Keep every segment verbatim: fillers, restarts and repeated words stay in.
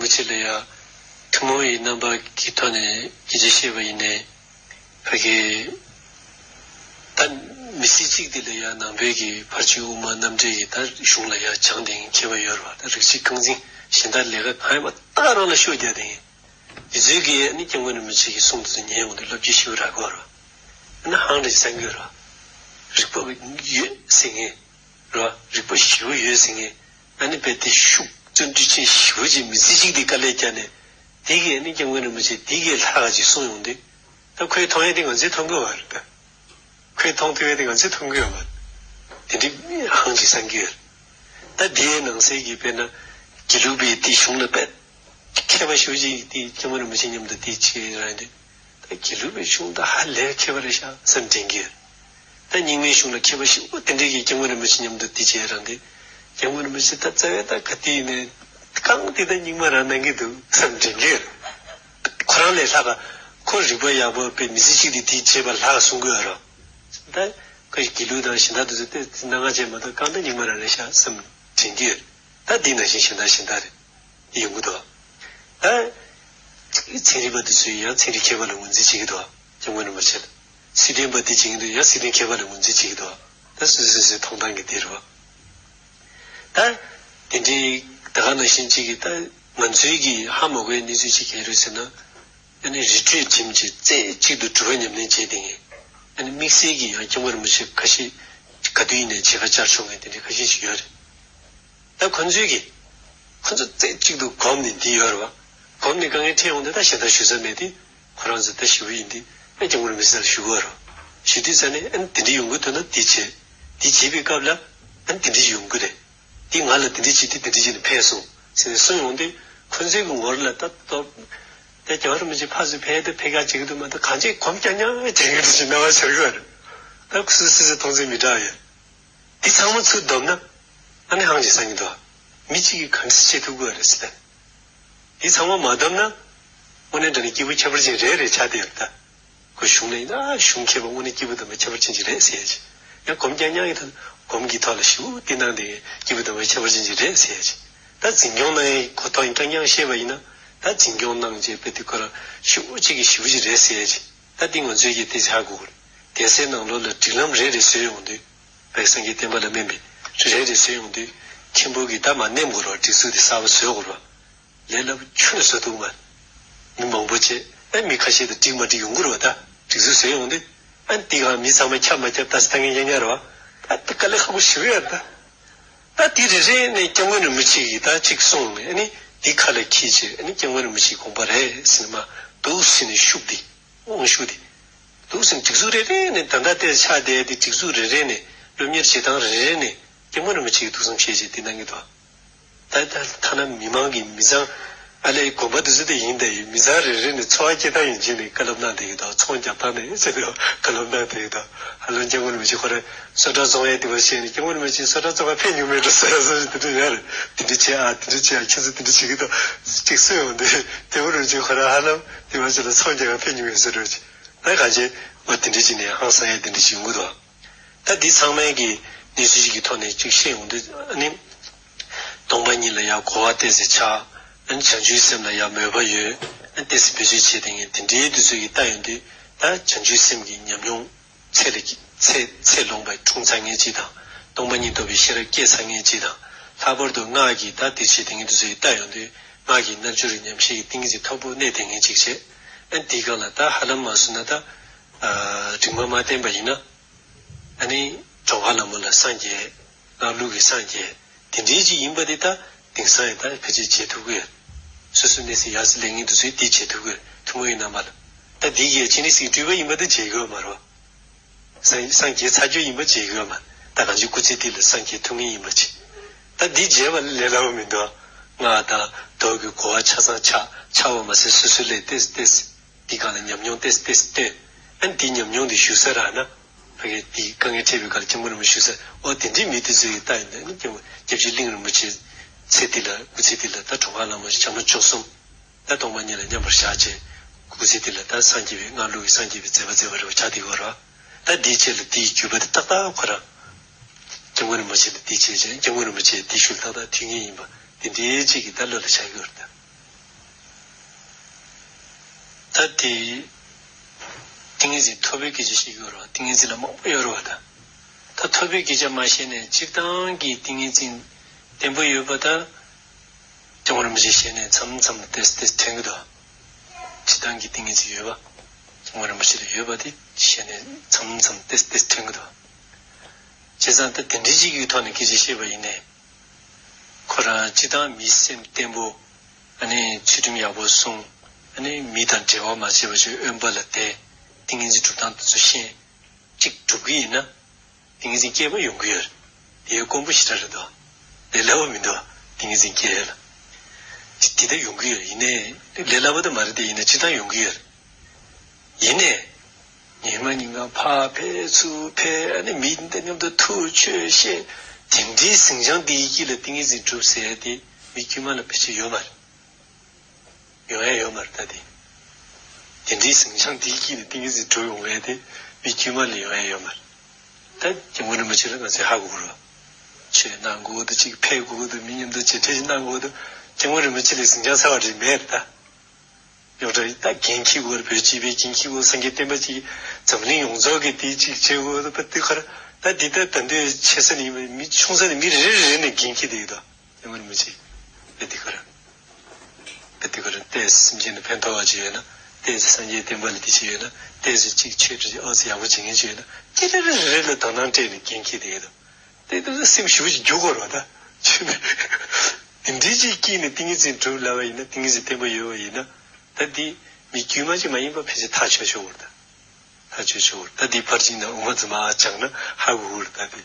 ཕལ་ཆེར་ལ་ཡ་ཐུན་མོང་བའི་རྣམ་པ་གི་ཐོག་ནས་སྐད་ཆ་བཤད་པ་ཡིན་ནའི། ཕ་གི་ད་མི་ཚེ་གཅིག་འདི་ལ་ཡ་ནང་པའི་གི་ཕར་ཕྱིན་དབུ་མ་རྣམ་འགྲེལ་གྱི་ད་གཞུང་ལ་ཡ་སྦྱངས་ཏེ་མཁས་པ་ཡོད་རེད་བ། ད་རིགས་གཅིག་རྐང་འཛིན་གཞན་དག་ལས་ཀ་གང་ཡིན་པ་ད་ག་རང་ལ་ཤུགས་རྒྱག་དེ་ཡིན། དེ་ཚོའི་གི་ཨ་ནི་སྐྱབས་མགོན་རིན་པོ་ཆེ་གི་གསུང་དེ་ཚོ་ཉན་ཡོང་དུས་བསླབ་བྱ་ཞིག་རག་གི་ཡོད་རེད་བ། ཨ་ནི་ཧང་རེ་སང་གི་ཡོད་རེད་བ། རིག་པ་ཡོད་ཟེར་མཁན་རེད་བ། རིག་པ་ཞེ་པོ་ཡོད་ཟེར་མཁན། ཨ་ནི་དཔེ་དེ་ཤུགས་བརྩོན་འགྲུས་ཅན་ཞེ་པོ་ཅིག་མི་ཚེ་གཅིག་དེ་དཀའ་ལས་བརྒྱབ་ནས། དེ་གིས་ཨ་ནི་སྐྱབས་མགོན་རིན་པོ་ཆེ་དེ་གིས་ལྷག་ཅིག་གསུངས་ཡོང་དུས། ད་ཁོས་མཐོང་ཡས་དེ་ང་ཚོས་མཐོང་གི་ཡོད་མ་རེད་ད། ཁོས་མཐོང་ཐུབ་ཡས་དེ་ང་ཚོས་མཐོང་གི་ཡོད་མ་རེད། དེ་འདྲའི་ཧང་ཅིག་སང་གི་ཡོད་རེད། ད་དེའི་ནང་གསེས་ཀྱི་དཔེར་ན་དགེ་ལུགས་པའི་དེ་གཞུང་ལ་དཔེ་མཁས་པ་ཞེ་པོ་ཅིག་དེ་སྐྱབས་མགོན་རིན་པོ་ཆེ་མཉམ་དུ་དེ་བྱེད་རང་དེ། ད་དགེ་ལུགས་པའི་གཞུང་ད་ཧ་ལས་མཁས་པ་རེད་ཤག་བསམ་དྲན་གྱི་ཡོད། ད་རྙིང་མའི་གཞུང་ལ་མཁས་པ་ཞེ་པོ་དེ་འདྲས་ཀྱི་སྐྱབས་མགོན་རིན་པོ་ཆེ་མཉམ་དུ་དེ་བྱས་རང་དེ། སྐྱབས་མགོན་རིན་པོ་ཆེ་ད་རྩ་བའི་ད་ག་དེ་ཡིན་ནའི་རྐང་དེ་ད་རྙིང་མ་རང་གནང་གི་འདུག་བསམ་དྲན་གྱི་ཡོད། ཁོ་རང་ལས་ལྷག་ག་ཁོ་རིག་པ་ཡག་པོ་དཔེ་མི་ཚེ་གཅིག་དེ་དེ་བྱས་པ་ལྷག་གསུང་གི་ཡོད་རེད། ད་ཁོ་ཞིག་དགེ་ལུགས་དང་གཞན་དག་དེ་ཚོ་དེ་སྣ་ཁ་བྱས་མ་གཏོགས་རྐང་ད་རྙིང་མ་རང་རེད་ཤག་བསམ་དྲན་གྱི་ཡོད། ད་དེ་ནང་བཞིན་གཞན་དག་གཞན་དག་རེད། ཡོང་གི་འདུག་ད་ཚན་རིག་པ་དེ་ཚོས་ཡང་ཚན་རིག་མཁས་པ་ལ་ངོས་འཛིན་བྱེད་ཀྱི་འདུག་སྐྱབས་མགོན་རིན་པོ་ཆེ་ལ། སྲིད་དོན་པ་དེ་བྱེད་ཀྱི་འདུག་ཡང་སྲིད་དོན་མཁས་པ་ལ་ངོས་འཛིན་བྱེད་ཀྱི་འདུག་ད་སོ་སོ་སོ་སོའི་མཐོང་སྟངས་ཀྱི་དེ་རེད་བ། ད་དེ་འདྲའི་ད་ག་ནང་བཞིན་གཅིག་གིས་ད་ང་ཚོའི་གི་ཧ་མ་གོ་བའི་གནས་ཚུལ་ཅིག་ག་རེ་ཟེར་ན། ཨ་ནི་རི་ཁྲོད་འགྲིམ་གྱིས་རྩེ་གཅིག་ཏུ་སྒྲུབ་པ་ཉམས་ལེན་བྱས་ཏེ་ངས། ཨ་ནི་དམིགས་བསལ་གྱི་ཡང་སྐྱབས་མགོན་རིན་པོ་ཆེ་ཁ་ཤས་ག་དུས་ཡིན་ནའི་མཇལ་ཁ་བཅར་ཆོག་མཁན་དེ་འདྲའི་ཁ་ཤས་ཤིག་ཡོད་རེད། ད་ཁོ་ཚོས་ཀྱིས། ཁོ་ཚོ་རྩེ་གཅིག་ཏུ་སྒོམ་ནས་འདི་ཡོད་རེད་བ། སྒོམ་ནས་དཀའ་ངལ་འཕྲད་ཡོང་དུས་ད་གཞན་དག་ཞུ་ས་མེད་དེ། ཁོ་རང་ཚོ་ད་ཞི་བ་ཡིན་དུས་ཨ་སྐྱབས་མགོན་རིན་པོ་ཆེ་ལ་ཞུ་གི་ཡོད་རེད། ཞུ་དུས་ཙ་ནས་ཨ་ནི་དེ་འདྲ་ཡོང་གི་འདུག་ན་འདི་བྱེད། འདི་བྱེད་པའི་སྐབས་ལ་ཨ་ནི་དེ་འདྲ་ཡོང་གི་རེད། འདི་ང་ལ་དེ་འདྲ་བྱེད་དུས་དེ་འདྲ་བྱེད་ནས་ཕན་སོང་ཟེར་ནས་གསུངས་ཡོང་དུས་ཁོ་ཚོའི་གི་ངོར་ལ་ད་ལྟོ། ད་རྒྱལ་བ་རིན་པོ་ཆེ་ཕར་ཚུར་ཕེབས་དུས་ཕེབས་ཀ་བྱེད་ཀྱི་འདུག་མ་གཏོགས་གང་ཅི་གོམ་རྐྱང་རྐྱང་བྱེད་ཀྱི་འདུག་ཅེས་སྣང་བ་འཆར་གི་ཡོད་རེད། ད་ཁོ་ཚོ་སོ་སོའི་མཐོང་ཚུལ་མི་འདྲ་བ་ཡོད། འདི་ཚང་མ་ཚུར་བསྡོམས་ན་ཨ་ནི་ཧང་ཅིག་སང་གི་འདུག་མི་གཅིག་གིས་གང་འདྲ་བྱེད་ཐུབ་ཀྱི་ཡོད་རེད་ཟེར་ད། འདི་ཚང་མ་མ་བསྡོམས་ན་དངོས་གནས་དྲང་གནས་སྐྱེས་བུ་ཁྱད་པར་ཅན་རེ་རེ་ཆགས་བསྡད་ཡོད་རེད་ད། ཁོ་གཞུང་ལ་ཡིན་ན་གཞུང་མཁས་པ་དངོས་གནས་སྐྱེས་བུ་དམ་པའི་ཁྱད་པར་ཅན་ཅིག་རེད་ཟེར་ཡ་ཅིག་ཡང་སྒོམ་རྐྱང་རྐྱང་ཡིན་ད་སྒོམ་གྱི་ཐོག་ལ་ཞེ་པོ་བསྟེན་སྟངས་དེ་སྐྱེས་བུ་དམ་པའི་ཁྱད་པར་ཅན་ཅིག་རེད་ཟེར་ཡ་ཅིག་ད་འཛིན་སྐྱོང་གནང་ཡའི་གོ་རྟོགས་རྐྱང་རྐྱང་བཤད་པ་ཡིན་ན་ད་འཛིན་སྐྱོང་གནང་བྱས་དཔེ་དེ་ཁོ་རང་ཞེ་པོ་ཅིག་གི་ཞེ་པོ་ཅིག་རེད་ཟེར་ཡ་ཅིག་ད་འདི་ང་ཚོའི་གི་དེ་ཆགས་དགོས་རེད། གདན་སའི་ནང་ལོགས་ལ་སྒྲིག་ལམ་རེ་རེ་བཟོས་ཡོང་དུས། བའི་སངས་རྒྱས་བསྟན་པ་ལ་སྨན་པའི་རེ་རེ་བཟོས་ཡོང་དུས། མཁན་པོ་གིས་ད་མ་ནེམ་དགོས་རོགས་སྒྲིག་འཛུགས་དེ་གསར་པ་བཟོས་དགོས་རོགས། ལས་སླ་པོ་ཁྱོན་ནས་བཟོ་ཐུབ་མ། མི་མང་པོ་བྱས་ཨེ་མི་ཁ་ཤས་དང་འགྲིག་མ་འགྲིག་ཡོང་གི་རེད་བ། ད་སྒྲིག་འཛུགས་བཟོས་ཡོང་དུས། ཨ་འདི་ག་མི་ཚང་མ་ཁྱབ་མ་ཁྱབ་ད་སི་ད་ངན་ཉག་ཉག་རེད་བ། ད་དེ་དཀའ་ལས་ཁག་པོ་ཞེ་པོ་ཡོད་རེད་ད། ད་དེ་རེ་རེ་ནས་སྐྱབས་མགོན་རིན་པོ་ཆེ་གིས་ད་ཅིག་གསུངས་ནས་ཨ་ནི་འདི་ཁ་ལ་འཁྱེར་བྱས་ཨ་ནི་སྐྱབས་མགོན་རིན་པོ་ཆེའི་དགོངས་པ་རེད་ཟེར་ནས་མ་འདུག་ཟེར་ནས་ཤུགས་དེ། དབང་ཤུགས་དེ། འདུག་སེ་སྒྲིག་འཛུགས་རེ་རེ་ནས་ད་ལྟ་བལྟས་ཆགས་བསྡད་དེ་སྒྲིག་འཛུགས་རེ་རེ་ནས་སློབ་གཉེར་བྱེད་སྟངས་རེ་རེ་ནས་སྐྱབས་མགོན་རིན་པོ་ཆེ་གིས་ཐུགས་བསམ་བཞེས་བྱས་དེ་གནང་གི་འདུག་ད་ལྟ་ཐ་ན་མི་མང་གི་མི་ཚང་ཨ་ལས་དགོན་པ་དེ་ཚོ་དེ་ཡིན་དེ་ཡིན་མི་ཚང་རེ་རེ་ནས་འཚོ་བ་སྐྱེལ་སྟངས་ཡིན་གཅིག་ནས་བཀའ་སློབ་གནང་བསྡད་ཀྱི་འདུག་ཚོང་རྒྱབ་སྟངས་ནས་ཅི་འདུག་བཀའ་སློབ་གནང་བསྡད་ཀྱི་འདུག་ཧ་ལམ་སྐྱབས་མགོན་རིན་པོ་ཆེ་ཁོ་རང་སོ་ཊར་བཙོང་ཡས་དེ་བ་བཤད་ནས་སྐྱབས་མགོན་རིན་པོ་ཆེ་སོ་ཊར་བཙོང་ག་ཕེབས་མྱོང་མེད་འགྲོ་ཟེར་ཡ་བཟོ་ཞིག་དེ་འདྲ་ཡོད་རེད། དེ་འདྲ་བྱེད་ཨ་དེ་འདྲ་བྱེད་ཨ་ཁྱེད་ཚོ་དེ་འདྲ་བྱེད་ཀྱི་འདུག་ཅིག་གསུངས་ཡོང་དུས་སྐྱབས་མགོན་རིན་པོ་ཆེ་ཁོ་རང་ཧ་ལམ་དེ་བ་ཞིག་ལ་ཚོང་རྒྱག་ག་ཕེབས་མྱོང་མེད་ཟེར་འགྲོ་ཅིག་ད་གང་ཅི་འོ་དེ་འདྲ་ཅིག་ནས་ཧང་སང་ཡ་དེ་འདྲ་ཅིག་ཡོང་གི་འདུག་ད་འདི་ཚང་མའི་གི་གནས་ཚུལ་ཞིག་གི་ཐོག་ནས་ཅིག་བཤད་ཡོང་དུས་ཨ་ནི། སྟོང་པ་ཉིད་ལ་ཡང་གོ་བ་ཏོག་ཙམ་ཆགས། ཨ་ནི་བྱང་ཆུབ་སེམས་ལ་ཡང་མོས་པ་ཡོད། ཨ་ནི་ཏོག་ཙམ་བེད་སྤྱོད་བྱེད་དེ་ངས་དེ་འདྲའི་དུས་ཚོད་ཀྱི་ལྟ་ཡོང་དུས་ད་བྱང་ཆུབ་སེམས་ཀྱི་ཉམས་མྱོང་ཚད་ལ་ཚད་ཚད་ལོངས་པའི་འཁྲུངས་ཚར་མཁན་ཅིག་དང་སྟོང་པ་ཉིད་རྟོགས་པའི་ཤེས་རབ་སྐྱེས་ཚར་མཁན་ཅིག་དང་ལྷག་པར་དུ་སྔགས་ཀྱི་ད་དེ་བྱེད་དེ་ངས་དུས་ཚོད་ཀྱི་ལྟ་ཡོང་དུས་སྔགས་ཀྱི་རྣལ་འབྱོར་གྱི་ཉམས་བཞེས་ཀྱི་ཏིང་ངེ་འཛིན་མཐོ་པོ་གནས་དེ་ངས་ཅིག་བྱས། ཨ་ནི་དེའི་སྒང་ལ་ད་ཧ་ལམ་མ་བཟོས་ན་ད། རིག་མ་མ་བསྟེན་པ་ཡིན་ན། ཨ་ནི་གྲོང་ཁ་ལ་མོ་ལ་སངས་རྒྱས། སྔགས་ལུགས་ཀྱི་སངས་རྒྱས། དེ་འདྲའི་ཅིག་ཡིན་པ་དེ་ད་དེང་སང་ཡང་ད་ཕལ་ཆེར་བྱེད་ཐུབ་ཀྱི་ཡོད། སོ་སོའི་གནས་ཚུལ་ཡར་སེ་ལེགས་ངན་དུ་ཚུད་དེ་བྱེད་ཐུབ་ཀྱི་ཡོད་ཐུན་མོང་གི་རྣམ་པ་ལ། ད་འདི་གའི་སྤྱན་རས་གཟིགས་སྤྲུལ་པ་ཡིན་པ་དེ་བྱེད་ཀྱི་ཡོད་མ་རེད། སངས་སངས་རྒྱས་ཚར་གཅོད་ཡིན་པ་བྱེད་ཀྱི་ཡོད་མ་རེད། ད་གང་ཅི་སྐུ་ཚེ་འདི་ལ་སངས་རྒྱས་ཐུབ་ངེས་ཡིན་པ་བྱེད། ད་འདི་བྱས་པ་ལས་སླ་བོ་མི་འདུག་སྔགས་དང་མདོ་གི་གོ་བ་ཆ་ཚང་ཆགས་ཆགས་པ་མ་ཟད་སོ་སོའི་ལས་ཏེས་ཏེས། དེའི་སྒང་ལ་ཉམས་མྱོང་ཏེས་ཏེས་བཏོན། ཨ་ནི་དེའི་ཉམས་མྱོང་དེ་ཞུ་ས་རག་ན། ཕ་གི་དེའི་དཀའ་ངལ་འཕྲད་པའི་སྐབས་ལ་སྐྱབས་མགོན་རིན་པོ་ཆེ་ཞུ་ས་ཨོ་དེ་འདྲའི་མི་དེ་ཚོ་ཡི་ལྟ་ཡིན་ན་ནི་སྐྱབས་སྐྱབས་རྗེ་གླིང་རིན་པོ་ཆེ་ཚེ་འདི་ལ་སྐུ་ཚེ་འདི་ལ་ད་གྲོང་ཁ་ལ་མ་ཞིག་བྱམས་པ་བཅུ་གསུམ། ད་སྟོང་པ་ཉིད་ལ་མཉམ་པར་བཞག་བྱས། སྐུ་ཚེ་འདི་ལ་ད་སངས་རྒྱས་པའི་སྔགས་ལུགས་ཀྱི་སངས་རྒྱས་པའི་མཛད་པ་མཛད་པ་རེད་བ་ཆགས་བསྡད་ཡོད་རེད་བ། ད་འདིའི་ཆེད་ལ་དེའི་བརྒྱུད་པ་དེ་ཏག་ཏག་ཁོ་རང་། སྐྱབས་མགོན་རིན་པོ་ཆེ་དང་དེའི་ཆེད་ཅན་སྐྱབས་མགོན་རིན་པོ་ཆེ་དེའི་ཤུལ་ཏག་ཏག་མཐུན་ངེས་ཡིན་པ་དེ་འདྲའི་ཅིག་གི་ད་བློ་ལ་འཆར་གྱི་ཡོད་རེད་ད། དེ་ཏིང་ངེ་འཛིན་ཐོབ་པའི་སྐད་ཆ་བཤད་ཀྱི་ཡོད་རེད་བ། ཏིང་ངེ་འཛིན་ལ་མང་པོ་ཡོད་རེད་བ། ད་ད་ཐོབ་པའི་སྐད་ཆ་མ་བཤད་ནས་སྤྱིར་བཏང་གི་ཏིང་ངེ་འཛིན་བརྟན་པོ་ཡོད་པ་ད་སྐྱབས་མགོན་རིན་པོ་ཆེ་ཞལ་ནས་མཚམས་མཚམས་ཏེས་ཏེས་ཐོན་གྱི་འདུག་སྤྱིར་བཏང་གི་ཏིང་ངེ་འཛིན་ཡོད་པ། སྐྱབས་མགོན་རིན་པོ་ཆེ་ལ་ཡོད་པ་དེ་ཞལ་ནས་མཚམས་མཚམས་ཏེས་ཏེས་ཐོན་གྱི་འདུག་བྱས་ཙང་ད་དེ་འདྲའི་ཅིག་གི་ཐོག་ནས་སྐད་ཆ་བཤད་པ་ཡིན་ནའི། ཁོ་རང་སྤྱིར་བཏང་མི་སེམས་བརྟན་པོ། ཨ་ནི་ཚུལ་ཁྲིམས་ཡག་པོ་སྲུང་། ཨ་ནི་མི་དང་འབྲེལ་བ་མ་བྱས་པ་བྱས་དབེན་པ་ལ་བསྡད། ཏིང་ངེ་འཛིན་སྒྲུབ་སྟངས་དེ་ཚོ་ཤེས། གཅིག་སྒྲུབ་ཀྱི་ཡིན་ན། ཏིང་ངེ་འཛིན་སྐྱེས་པ་ཡོང་གི་ཡོད་རེད། དེ་དཀོན་པོ་ཞེ་དྲག་རེད་དོ། ལས་སླ་པོ་མི་འདུག་ཏིང་ངེ་འཛིན་སྐྱེ་ཡ་ལ། དེ་ལྟར་ཡོང་གི་ཡོད་རེད། ཡིན་ནའི་ལས་སླ་པོ་དེ་མ་རེད་དེ། ཡིན་ནའི་སྤྱིར་བཏང་ཡོང་གི་ཡོད་རེད། ཡིན་ནའི། ཉི་མ་ཉིན་གང་ཕར་ཕེབས་ཚུར་ཕེབས། ཨ་ནི་མི་འདི་མཉམ་དུ་ཐུག་ཆོས་བཤད། དེ་འདྲའི་ཟིང་ཆ་འདིའི་དཀྱིལ་ལ་ཏིང་ངེ་འཛིན་སྒྲུབ་ཟེར་ཡ་དེ་མི་དཀྱུས་མ་ལ་ཕལ་ཆེར་ཡོད་མ་རེད། ཡོང་ཡ་ཡོད་མ་རེད་ད་དེ། དེ་འདྲའི་ཟིང་ཆ་འདིའི་དཀྱིལ་ནས་ཏིང་ངེ་འཛིན་སྒྲུབ་ཡོང་ཡ་དེ་མི་དཀྱུས་མ་ལ་ཡོང་ཡ་ཡོད་མ་རེད། ད་སྐྱབས་མགོན་རིན་པོ་ཆེ་ལ་ང་ཚོས་ཧ་གོ་དགོས་རེད། ཆོས་གནང་དགོས་འདུག་གཅིག་ཕེབས་དགོས་འདུག་མི་མཉམ་དུ་མཇལ་འཕྲད་ཅིག་གནང་དགོས་འདུག་སྐྱབས་མགོན་རིན་པོ་ཆེ་ལས་ཟིང་ཆ་ཚ་བ་རེད་མེད་ད། རྙོག་དྲ་ད་འགན་འཁྱེར་དགོས་རེད། བོད་སྤྱི་པའི་འགན་འཁྱེར་དགོས། སངས་རྒྱས་བསྟན་པ་ཅིག་འཛམ་གླིང་ཡོངས་རྫོགས་ཀྱི་དེ་ཅིག་བྱེད་དགོས་འདུག་པ་དེ་ག་རེད། ད་འདི་ལྟར་ད་འདོད་ཆེ་ས་ནས་མི་ཆུང་ས་ནས་མི་རེ་རེ་ནས་འགན་འཁྱེར་བསྡད་ཡོད་དོ། སྐྱབས་མགོན་རིན་པོ་ཆེ་དཔེ་འདི་ག་རེད། དཔེ་འདི་ག་རེད། ཏོག་ཙམ་སེམས་ཅན་ལ་ཕན་ཐོགས་པ་ཅིག་ཡོད་ན། ཏོག་ཙམ་སངས་རྒྱས་བསྟན་པ་ལ་དེ་ཅིག་ཡོད་ན། ཏོག་ཙམ་ཅིག་ཆོས་ཁྲིད་ཅིག་ཨོ་ཙི་ཡག་པོ་བྱེད་མཁན་ཅིག་ཡོད་ན། ཅི་རེ་རེ་རེ་ལ་དོ་སྣང་སྤྲད་ནས་འགན་འཁྱེར་བསྡད་ཡོད་དོ། དེ་ལྟར་སེམས་ཞེ་པོ་ཅིག་འགྱུར་དགོས་རེད་ད། ཆོས་མེད། དེ་འདྲའི་ཅིག་དཀྱིལ་ནས་ཏིང་ངེ་འཛིན་སྒྲུབ་ལབ་པ་ཡིན་ན། ཏིང་ངེ་འཛིན་བརྟན་པོ་ཡོད་པ་ཡིན་ན། ད་འདི་མི་དཀྱུས་མ་ཅིག་མ་ཡིན་པ་ཕལ་ཆེར་ཐག་ཆོད་ཆོག་གི་རེད་ད། ཐག་ཆོད་ཆོག་གི་རེད། ད་འདི་ཕར་ཕྱིན་དང་དབུ་མ་རྫུན་མ་ཨ་སྦྱངས་ན་ཧ་གོ་གི་རེད་ད། འདི་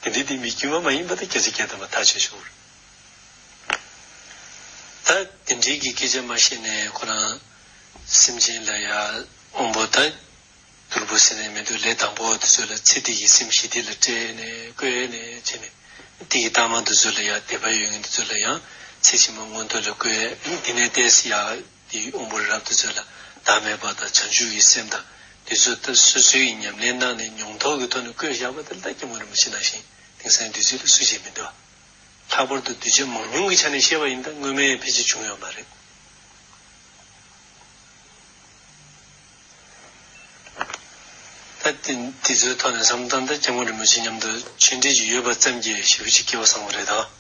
དེ་འདྲའི་དེ་མི་དཀྱུས་མ་མ་ཡིན་པ་ད་བརྒྱ་ཆ་བརྒྱ་ཐམ་པ་ཐག་ཆོད་ཆོག་གི་རེད། ད་དེ་འདྲའི་གི་སྐད་ཆ་མ་བཤད་ནས་ཁོ་རང་སེམས་ཅན་ལ་ཡ་དབང་པོ་ད། དུལ་པོ་ཟེར་ནས་མི་འདུག་ལས་དང་པོ་དེ་ཚོ་ལ་ཚེ་འདི་གི་སེམས་ཞི་བདེ་ལ་སྤྲད་ནས་བཀོད་ནས་བྱས་ནས། དེ་གི་ལྟག་མ་དེ་ཚོ་ལ་ཡང་དད་པ་ཡོད་མཁན་དེ་ཚོ་ལ་ཡང་ཚེ་ཕྱི་མ་མངོན་མཐོ་ལ་བཀོད། དེ་ནས་ཏོག་ཙམ་ཡང་དེའི་དབང་པོ་རབ་དེ་ཚོ་ལ་བདག་མེད་པ་དང་བྱང་ཆུབ་ཀྱི་སེམས་དང་དེ་ཚོ་ད་སོ་སོའི་ཉམས་ལེན་གནང་ནས་མྱོང་ཐོག་གི་ཐོག་ནས་བཀོད་བཞག་པ་དེ་ལ་ད་སྐྱབས་མགོན་རིན་པོ་ཆེ་ནང་བཞིན་དེང་སང་དུས་ཚོད་ལ་སུ་བྱེད་མི་འདུག་ལྷག་པར་དུ་གདུལ་བྱ་མང་ཉུང་གི་ཆ་ནས་བཤད་པ་ཡིན་ད་སྔོན་མའི་ཕལ་ཆེར་བྱུང་ཡོད་མ་རེད། ད་དེ་དེ་ཚོའི་ཐོག་ནས་བསམ་བློ་བཏང་ད་སྐྱབས་མགོན་རིན་པོ་ཆེ་མཉམ་དུ་ཆོས་འབྲེལ་ཅིག་ཡོད་པ་ཙམ་གྱིས་ཞེ་པོ་ཅིག་སྐལ་བ་བཟང་བ་རེད་ད།